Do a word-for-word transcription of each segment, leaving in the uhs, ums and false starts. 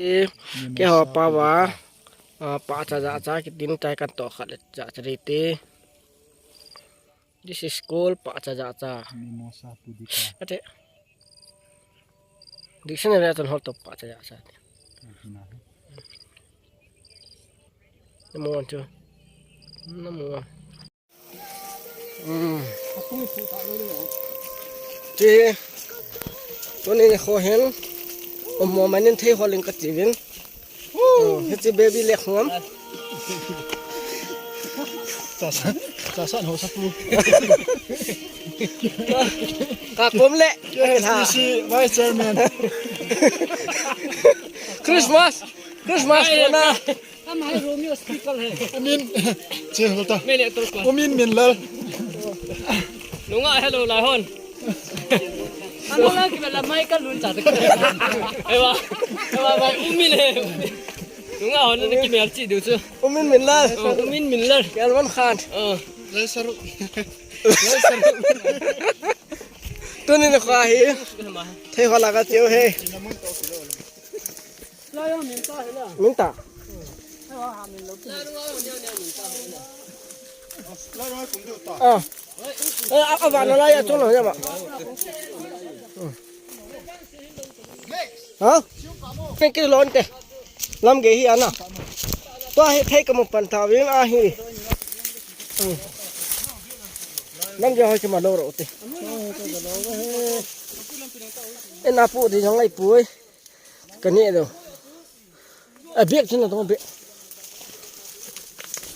Keiho pao va, ah, pahcha jahcha kitin chai kan toh khat le jahcha ding te. This is called pahcha jahcha. Mimosa pudica. Ate. Dictionary a chun hol to pahcha jahcha. Namu chu. Namu. Hmm. Ti. Tuni nikho hin. Ummo manin thei holing kati uvin. Oh, hiche baby le khom. Chasan, chasan ho sapu. Ka kom le. K H T C Vice Chairman. Christmas. Christmas kona. Ama hi Romeo speaker he. Amin. Che, bata. Mele tol ko. Umin Minlal. Nunga hello la hon. Ano la ki bela mai ka lun cha ta. Ewa. Ewa, bai Umin he. Nunga hon ni ki mel chi du chu. Umin Minlal. Oh, Umin Minlal. Kelwan Khan. Oh. Lai saru. Lai saru. Tuni nikho hi. Thei ho la kati u he. Minta. Ah. Eh, a, a, va na la ya chun lo ya ba. Ha? Ken ki lon te. Lam ge hi ana. Tua hi thei ka mu pan ta vin a hi. Hmm. Lam ge hoi ki ma lo ro te. E na pu di jong lai pu oi. Ka ne do. A bek chun na to bek.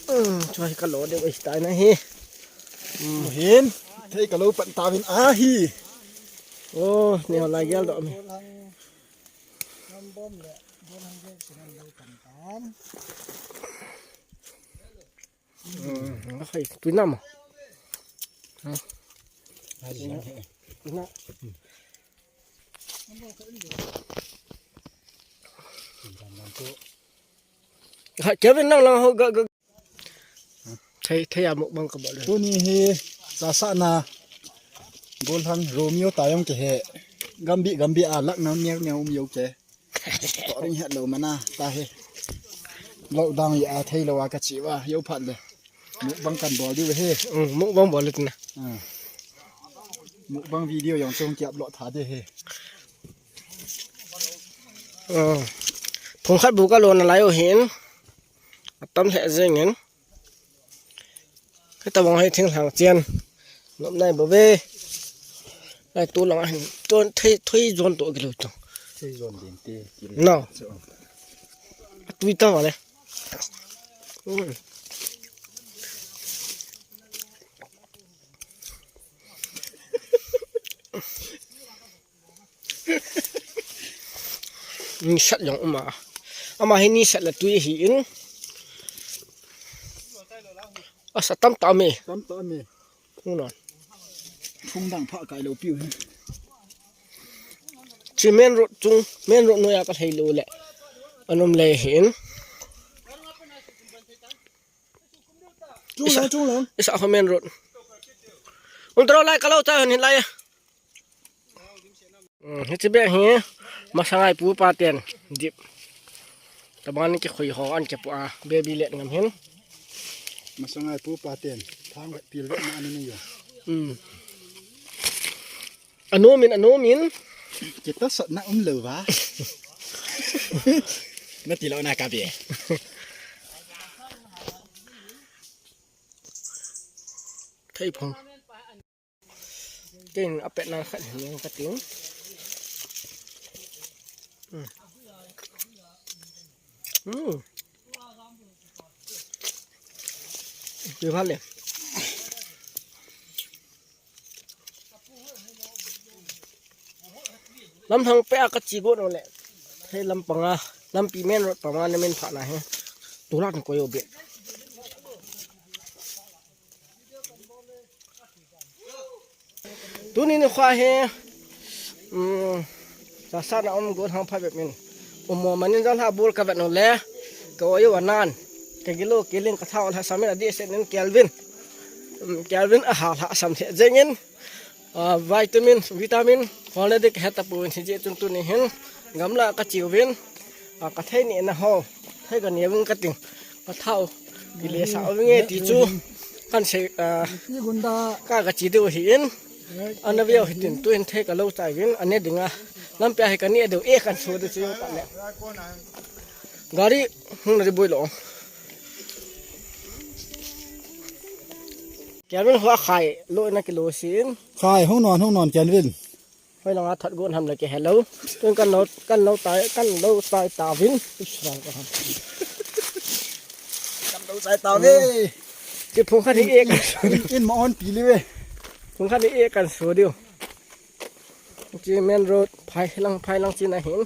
Hmm, chua hi ka lo de oi ta na hi. Hmm. Hin, thei ka lo pan ta vin a hi. Oh, ne la gel do mi. Hmm, khai, tui nam. Ha? Na. Ha, Kevin nang lang ho ga, ga. Thei, thei a mukbang ka bol le. Tuni hi, chasahna, Golhang Romeo ta jong ke he. Gambi, gambi a lak na miak miak um yo ke. Toh ring het lo mana, ta he. Lockdown ya thei lo a ka chi va, yo phat le. Mukbang kan bol diu he. Mm, mukbang bol le tina. Ah. Mukbang video jong chung ki upload tha de he. Ah. Phung khat bu ka lo na lai u hin. Atam he jeng in. Kata bang hai thing hlang chian. Nom nai bo ve. Lai tu lang hin. Ton thei, thei jon to kilo chang. Thei jon din te. No. Tui ta vale. Mm. Ni sat jong uma. Ama hi ni sat la tui hi in. Asa tam ta me. Tam ta me. Hung non. Phung dang pha kai lo piu hi. Chi main road chung, main road noya ka thei lo le. Anom le hi in. Chung lang, chung lang. Isa ho main road. Um tro lai ka lo ta hin lai. Hmm, hichi bek hi, masangai pu pa ten, dip. Tabang ni ki khui ho an ke pu a, baby let ngam hin. Masangai pu pa ten, thang vet pil vet na ani ni yo. Hmm. Anom in, anom in. Kita sat na um lo va. Na ti lo na ka be. Thei phong. Ken a pet na khat hin ka ting. Hmm. Hmm. Ki pha le. Lam thang pe a ka chi go no le. Hei lam panga, lampi main road panga na min pha na he. Tulat ko yo be. Tuni nikho hi, um, chasahna um gon hang pha bep min. Um mo manin jong ha bul ka vet no le, ka oi wa nan, ka gilo kiling ka thau la samin a di se nin Kelvin. Um, Kelvin a ha la sam the jengin, ah, vitamin, vitamin, hol le dik heta pu hin je tun tuni hin, gamla ka chiu vin. A, ka thei nehna ho, thei ka ne ving ka ting, ka thau, kile sa ving e ti chu, kan sei, a, ka, ka chi diu ahin, ana veu hitin, tuin thei ka lo chai vin, ane dinga, lampi a hi ka ne diu, e kan so diu chu, ka ne. Gari, hung na di boi lo. Kelvin hua khai, lo na kilo sin. Khai, hung non, hung non, Kelvin. Hoi langa thot gon ham le kihe lou. Tun kan lo, kan lo tai, kan lo tai tauvin. Kan lo tai tauve. Chi phung khat hi e kan so diu. In, in ma on pi le ve. Phung khat hi e kan so diu. Chi main road, phai lang, phai lang chi na hin.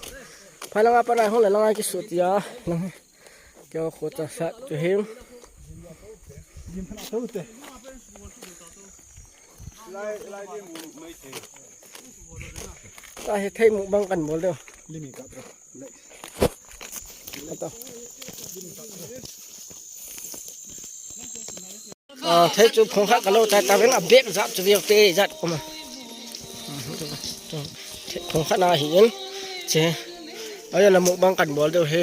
Phai lang apa na hung le lang a ki su tia. Lang. Keo kho ta sat chu hin. Lai, lai, lai, mu, mai te. Ta hi thei mukbang kan bol diu. Limi ka bro. Ato. A, thei chu phung khat ka lo tai tauvin a bek jat chu veu te jat kuma. Thei phung khat na hi in. Che. Ayo na mukbang kan bol diu he.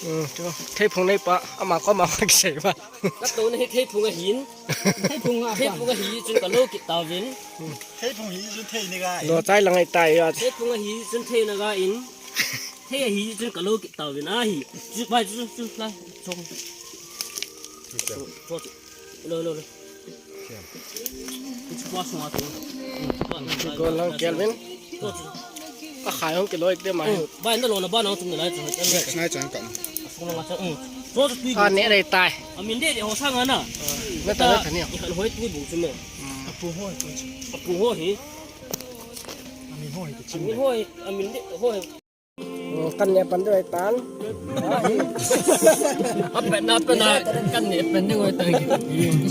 Um, chu, thei phung nei pa, ama ko ama ko kisei ba. Ka to na hi thei phung ahin. Thei phung a. Thei phung ahi chun ka lo kit tauvin. Thei phung hi chun thei ni ga. Lo chai lang ai tai ya. Thei phung ahi chun thei na ga in. Thei ahi chun ka lo kit tauvin ahi. Chu bai chu chu la. Chong. Chu, chu. Lo, lo, lo. Chu pa sung a tu. Chu pa lang Kelvin. Chu, chu. A khai hong kiloi te mai. Bai na lo na ba na chung na lai chu. Nai chan kam. Sung na ma cha. Chu chu tu. A ne dai tai. A min de de ho sang ana. Na ta na ta ne. Kan hoi tu bu chu me. A pu ho tu. A pu ho hi. A min ho hi tu. A min ho hi. A min de ho hi. Kan ne pan deu tan. A pen na pen na kan ne pen deu tan.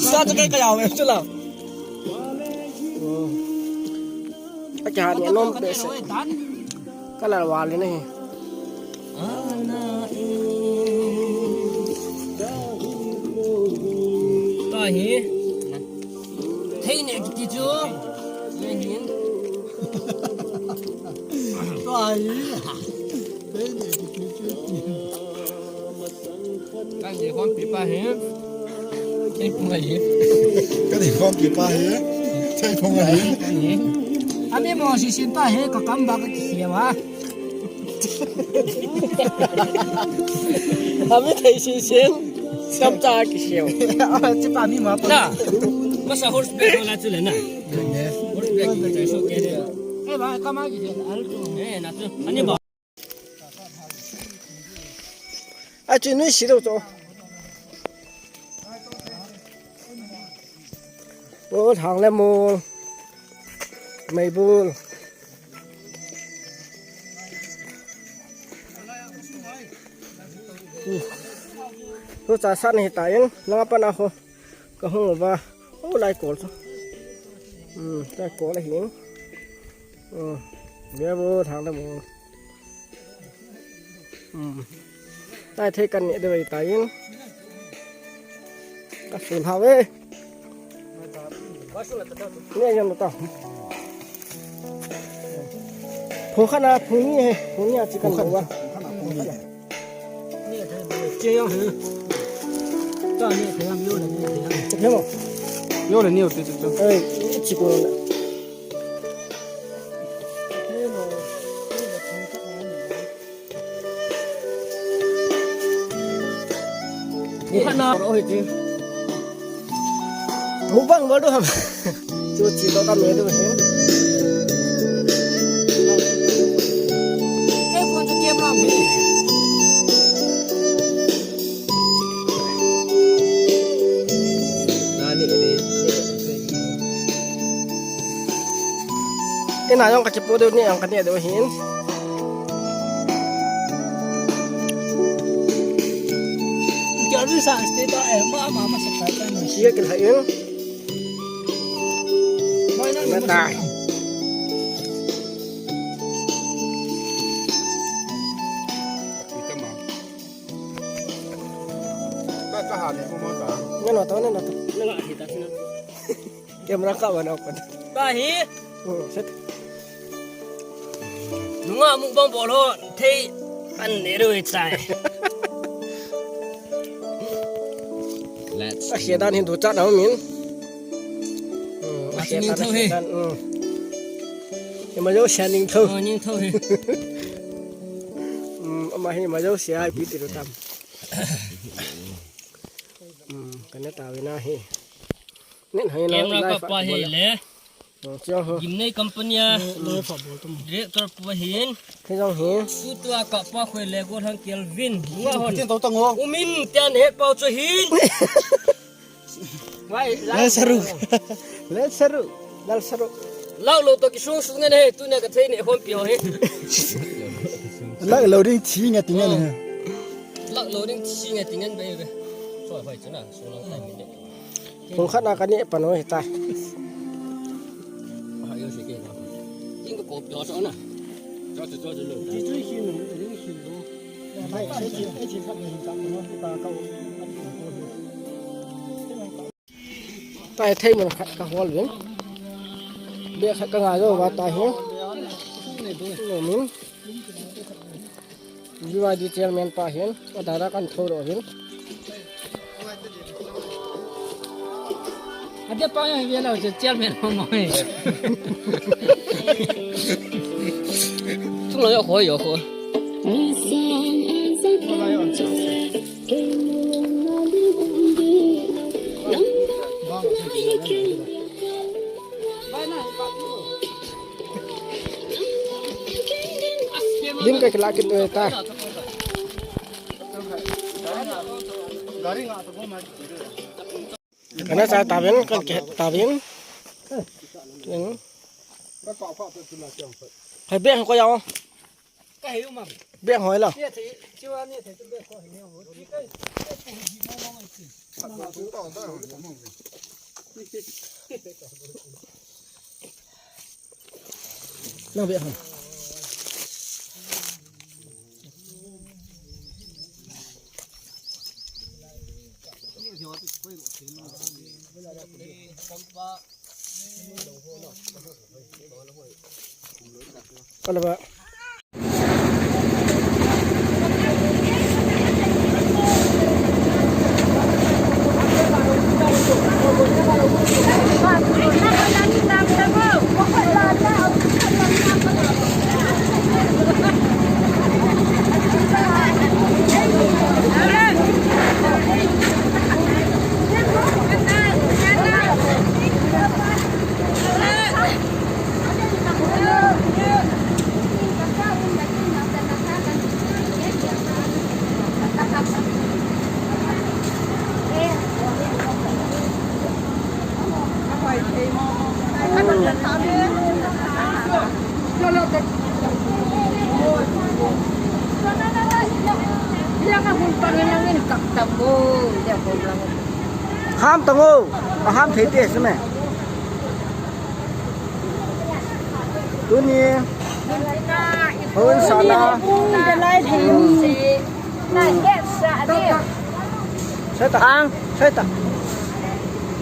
Sa chu kai ka yau em chu la. A ka ne nom pe se. Ka la wa le ne. Ta hi. Thei ne kiti chu. Ne hin. Tua hi. Kan je khom pi pa hi. Thei phung ahi. Kan je khom pi pa hi. Thei phung ahi. Ami mo si sin pa hi ka kam ba ka ki wa. Ami thei sin sin. Kam cha ki siu. Chi pa mi ma pa. Na. Masa horseback la chu le na. Horseback ki so ke de. Eh, ba, kama ki de. Al tu. Eh, na chu. Ani ba. A chu nui si lo cho. O, thang le mo. Meibul. Tu cha san hi ta in, lang apa na ho. Ka hung va. O lai kol so. Hmm, lai kol hi. Hmm. Ve vo thang da mo. Hmm. Tai thei kan ne de vai ta in. Ka sun ha ve. Ne yam ta. Phung khat na phung ni he, phung ni a chi kan lo va. Yo le ni o te chu. Ei, chi ko. Mukbang bol du ham. Chu chi to ka me du he. Kei phone chu camera me. Nani ni. Ina jong ka kipu deu ni jong ka ne deu hin. Kya ri sa ste ta eh ma ma ma sa ta ta na. Ye ke la in. Mai na na ta. Neno to, neno to. Neno hi ta sina. Camera ka wana ko. Ta hi. Oh, set. Nga mukbang bol ho, thei an ne rui tai. Let's A khia dan hin duchat na min. Hmm, a A khia ning dan, tho a he. khia dan, hmm. Ima jo sia ning tho. Oh, ning tho he. Hmm, ama hi ima jo sia ai pi ti ru tam. Hmm, kana ta ve na hi. Nen hai na Camera live ka pa a hi bol. le. Hmm, chia ho. Gimnei company a. Hmm. Director pa hin. Hi jong hi. Tutua ka pa khoi le go hang Kelvin. Nga hon. Tin to tang ho. Umin tian he pau chu hin. Lal saru. Lal saru. Lal saru. Lau lo to kisung sung ne he, tu ne ka thei ne hon pi ho he. Lak lo ding thi nga ti nga ne. Lak lo ding thi nga ti ngan be be. Soi hoi chu na, sung lang tai min de. Hung khat na ka ne pan ho he tai. Ha yo si ke na. King ko ko pi ho so na. Cho cho cho lo. Ti chu hi no, ring hi no. Mai, ai chi, ai chi khat ne hin ka no, ta ka. Tahi thei mun khat ka hol vin. Beh khat ka ngai jo va tahi. Lo min. U I D chairman pa hin. Ka dara kan tho ro hin. Ade pa yang via lo chairman mo mo. Tung lo yo ho yo ho. Lim ka kila kit ta. Kana sa tavin, kan ke tavin. Hai beh ko yao. Beh hoi la. Na beh hoi. Alaba. Ham tang o, aham thei te sime. Tuni, hon sana. Sai ta. Ang. Sai ta.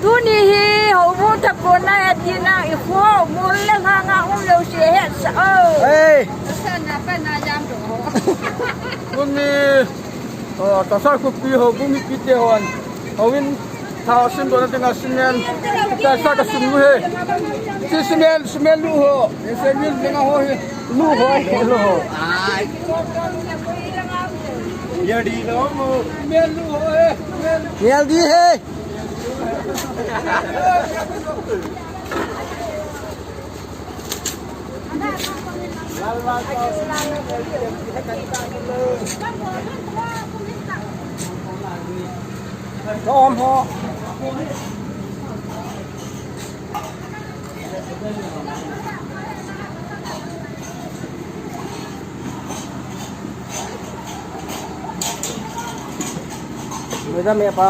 Tuni hi houbung thakona tina i kho mol le hanga um lou se hetsah o. Ei. Sa na pa na jam do. Tuni, oh, Tasar Khopi houbung mipi te hon. Houin Thao sim dona dinga cement. Ita sa ka sim lu he. Si cement, cement lu ho. Cement dinga ho he. Lu ho he, lu ho. Ai. Ye di lo mo. Cement lu ho he. Cement. Ye di he. Ka om ho. Madam, e pa.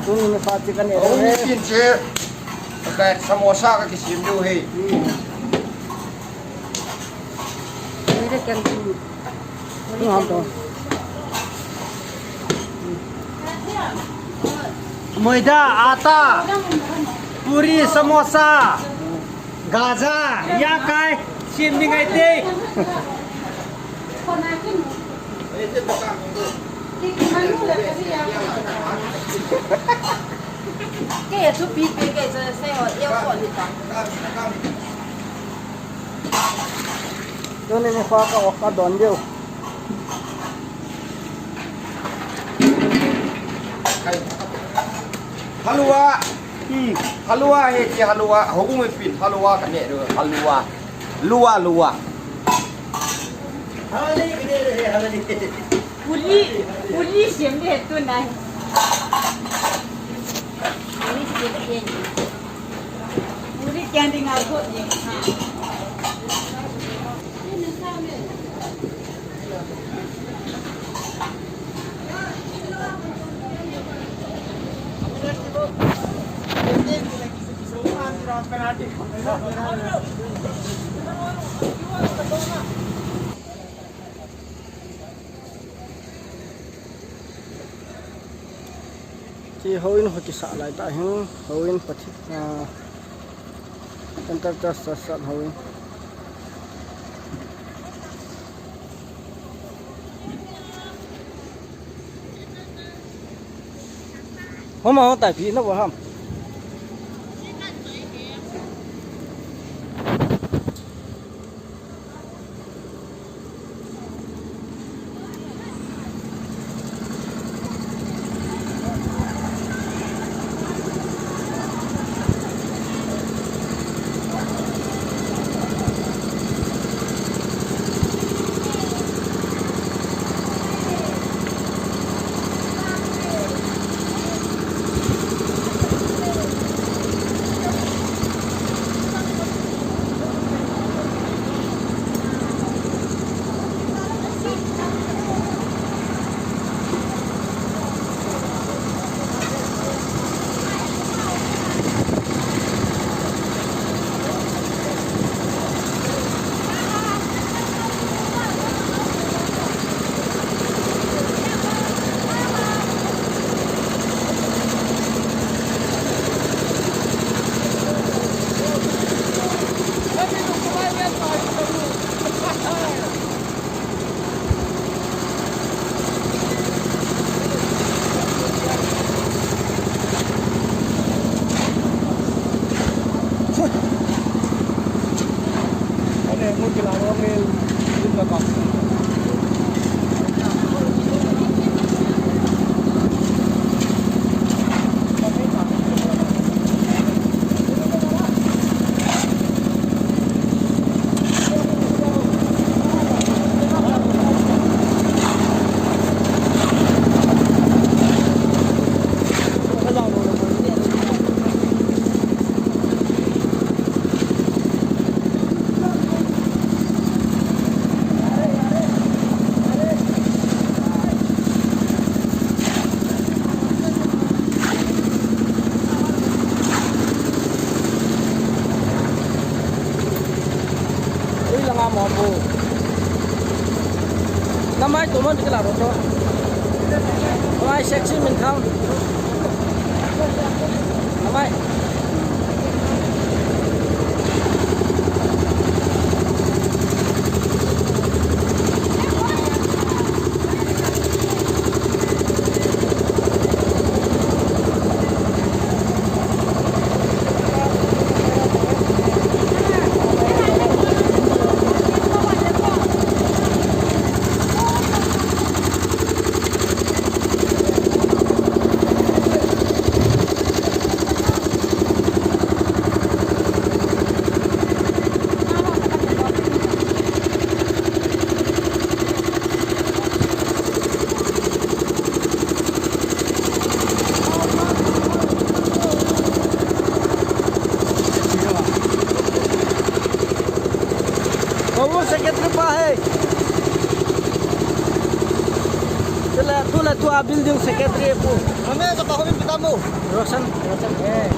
Tuni mi pa chicken e. Oh, mi kin che. Ka samosa ka kisim diu he. Maida, atta, puri, samosa, gaja, ya kai, sim ding ahi te. Kei a thupi pe kei chu sei ho, eu ko ni ta. Tuni nikho ka ok ka don diu. Halua. Hmm. Halua he ki halua. Hogu me pin halua ka ne do halua. Lua lua. Puri, puri siam de tu nai. Puri siam de. Puri kya ding au ko ye. Chi houin ho kisah lai ta hin, houin Pathen, ah, contractor sah sah houin. Homa hong tai pi na bo ham. Ui, langa mo pu. Namai tu mo dikla ro to. Namai sexy min thang. Namai. Kamu secretary pa hai. Tule, tule, tu a building secretary pu. Hame sa pa home pitamu. Roshan, Roshan. Eh.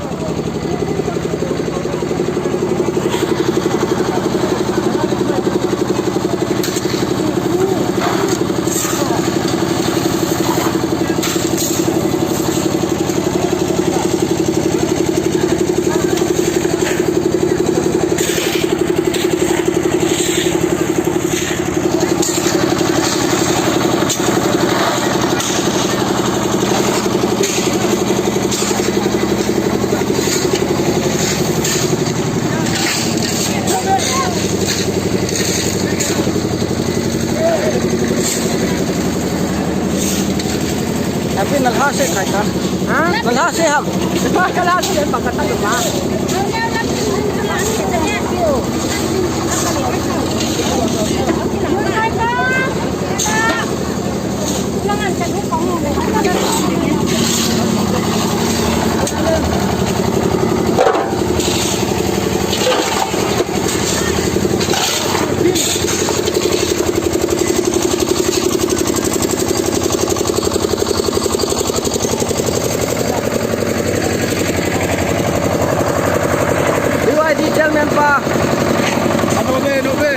Nalha se khai ta. Ha? Nalha se ham. Nalha se le pakata ma. B Y D chairman pa. Ano be, ano be.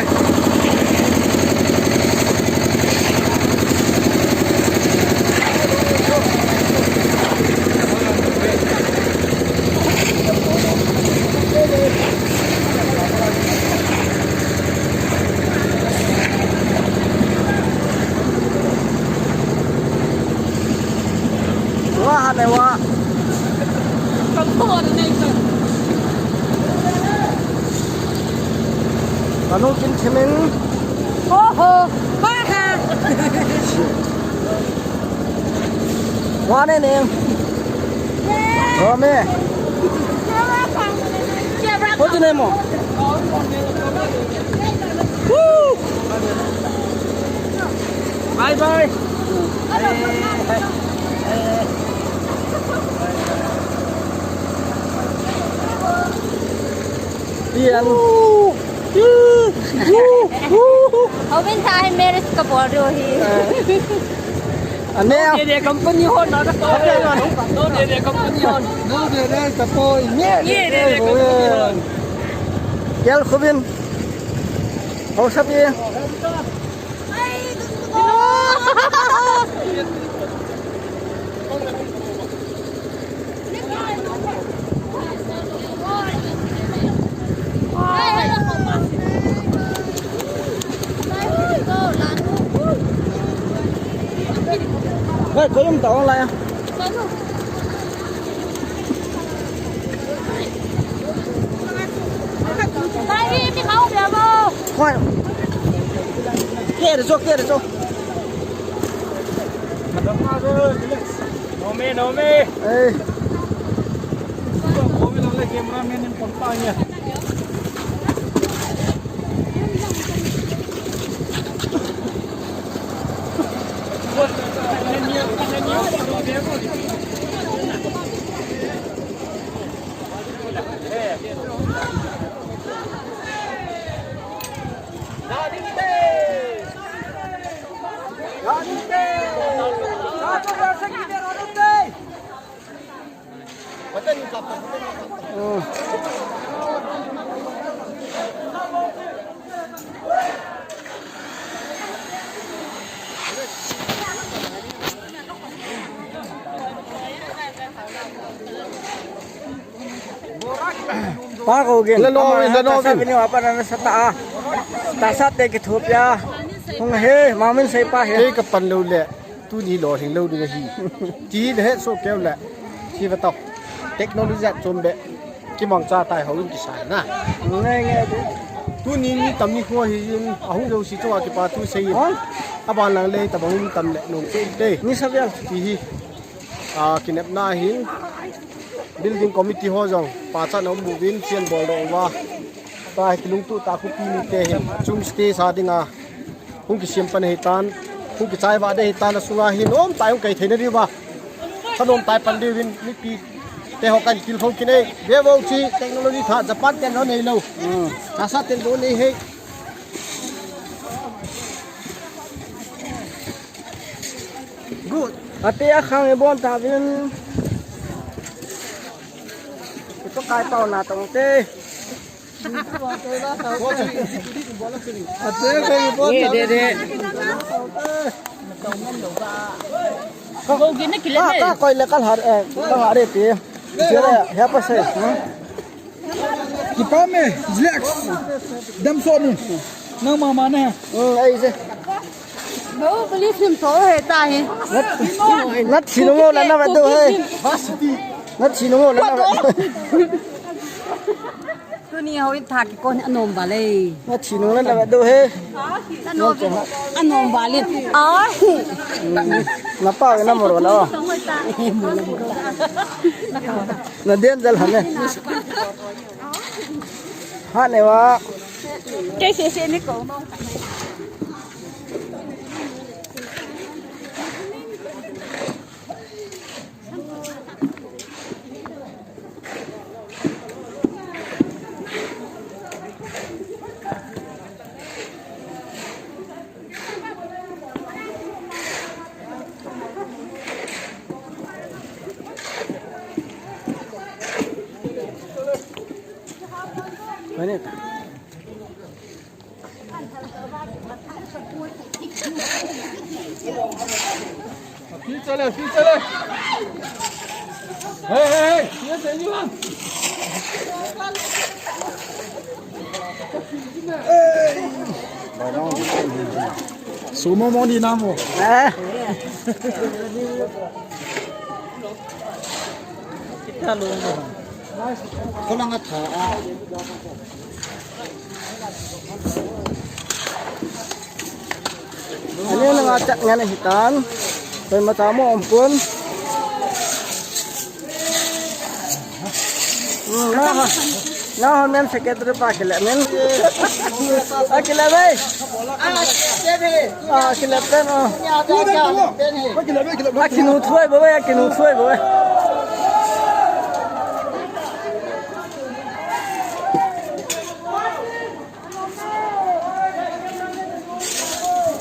Wa ha le wa. Kanu kin thimin. Ho ho. Ba ha. Wa ne ne. Wa me. Ho tu ne mo. Woo. Bye bye. Pian. Hobin tha hai marriage ka bol ro hi. Ane. Ye ye company ho na ka to. No ye ye company ho. No ye ye ka po. Ye ye ye company ho. Kel khubin. Ho sapi. Hey, kau yang tak online ah. Hoi. Kere cho, kere cho. Nome, nome. Eh. Cameraman in pon pa niya. Pa ko gen. Le lo, le lo, ta sa vin. Vin wa pa na sa ta. Ta sa te ki thup ya. Hung he, ma min sei pa he. Kei ka pan lou le. Tuni lolhing lou ding ahi. Ti le he so keu le. Ti va tau. Technology a chom be. Kimangcha tai hou in kisai na. Nge nge. Tuni ni tam ni kho hi in ahung jou si chunga kipa thu sei in. Hon? Aban lang le tabang um tam le nung che te. Ni sa vial. Ti hi. A kinepna hin. Building committee ho jong. Pachatna um buvin chen bol do uva. Ta hi kilungtup ta khu pi ni te hin. Chung stage a dinga. Hung kisem pan ahi tan, hung kichai vah ding ahi tan, asunga hin um tai hung kai thei na diu va. Thanom tai pan diu vin mipi te ho kan kil phong kin e. Ve vo chi technology tha Japan ten lo nei lo. Hmm. NASA ten lo nei he. Good. Ate a khang e bon ta vin. Ito kai pau na tong te. Ye, de, de. Ka, ka, ka koi le ka har, eh, ka har e ti. Sile, he pa se. Hmm? Kipa me, relax. Dam so ni. Nang mama ne. Hmm, ai se. Bahubali film tho he ta he. Nat, nat sinu mo la na ba do he. Nat sinu mo la na ba. Tuni houin tha kikon anom vale. Na thi nung le na ve do he. Anom, anom vale. Ah. Na pa ve na moro na. Na den jal hane. Hane wa. Kei se se ni ko mo. Field chale, field chale. Hey, hey, hey, yes, anyone? Sumo mo di namo. Eh. Kita lo mo. Ko lang at ha. Ani na nga chat nga na hitan. Koima cha mo umpun. Hmm, na ha. Na ha men secretary pa kile men. A kile mai. A kile pen o. A kinu thuai bo, a kinu thuai bo.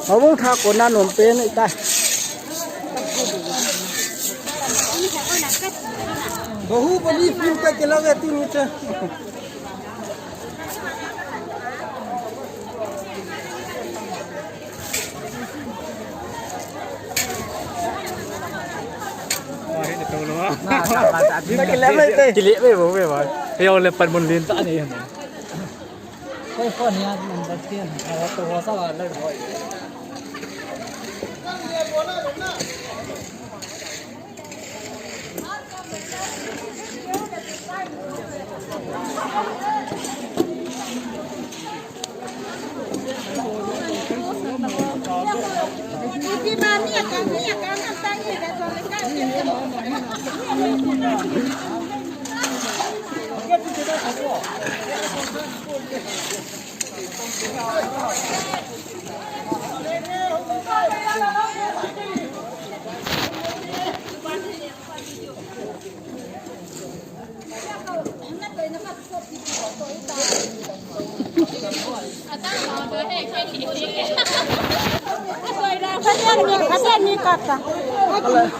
Abung tha ko na nom pen itai. Bahubali film ka kila ve tu ni cha. Kile ve, kile ve, bo ve ba. Yo le pan mun lin ta ni. Koi phone ya number ten. Awa to ho sa wa le boy.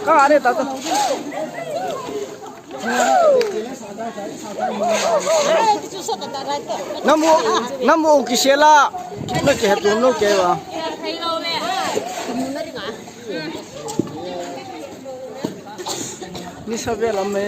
Ka are ta to. Namu, namu kisela. No ke tu no ke wa. Ni sa ve lam me.